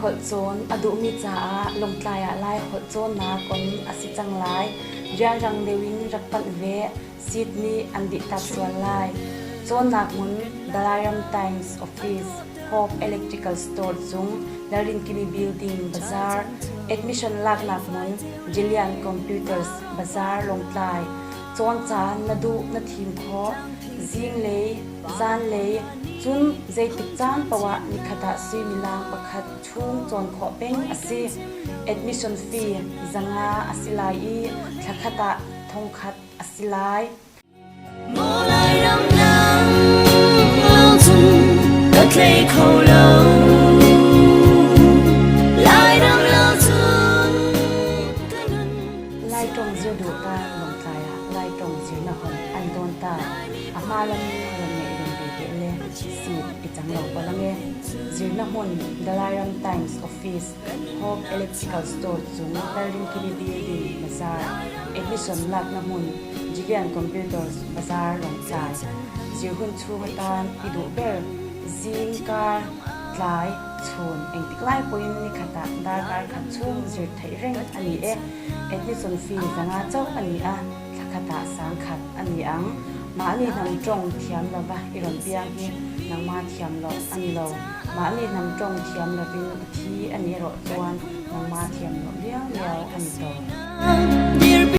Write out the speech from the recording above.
Laiholh cawn a duhmi caah Lawngtlai ah Laiholh cawnnak on a si cang lai. Rianrang deuh in rak panh ve. Seat nih an dihtak sual lai. Cawnnak hmun Dalairam Times Office, Hope Electrical Store cung Lalrinkimi Building Bazaar, Admission laknak hmun Jillian Computers Bazaar Lawngtlai. Cawn caan na duh na thim khawh. Zinglei, zanlei, cun zeitik caan paoh ah nikhat ah suimilam pakhat chung cawn khawh peng a si. Admission fee 500 a si lai i thlakhat ah 1000 a si lai. Lai ṭong zir duh ta Lawngtlai ah Lai ṭong zirnak hon an dawn ta. A hma lam in ron ngeih ven ve te le seat i cang lo ko lang e. Zirnak hmun The Lairam Times Office Hope Electrical Store cung Lalrinkimi Building Bazaar Admission laknak hmun Jilian Computers Bazaar Lawngtlai Zirhun chung atan i duh ber zingkar tlai chun engtik lai pawhin nikhat ah darkar khat chung zir theih reng a ni e. Admission fee 500 chauh a ni a, thlakhat ah 10,000 a ni ang. Mahni hnam tawng thiam lova i rawn piang hi nangmah thiam loh a ni lo. Mahni hnam tawng thiam lovin i thi a nih erawh chuan nangmah thiam loh liau liau a ni tawh.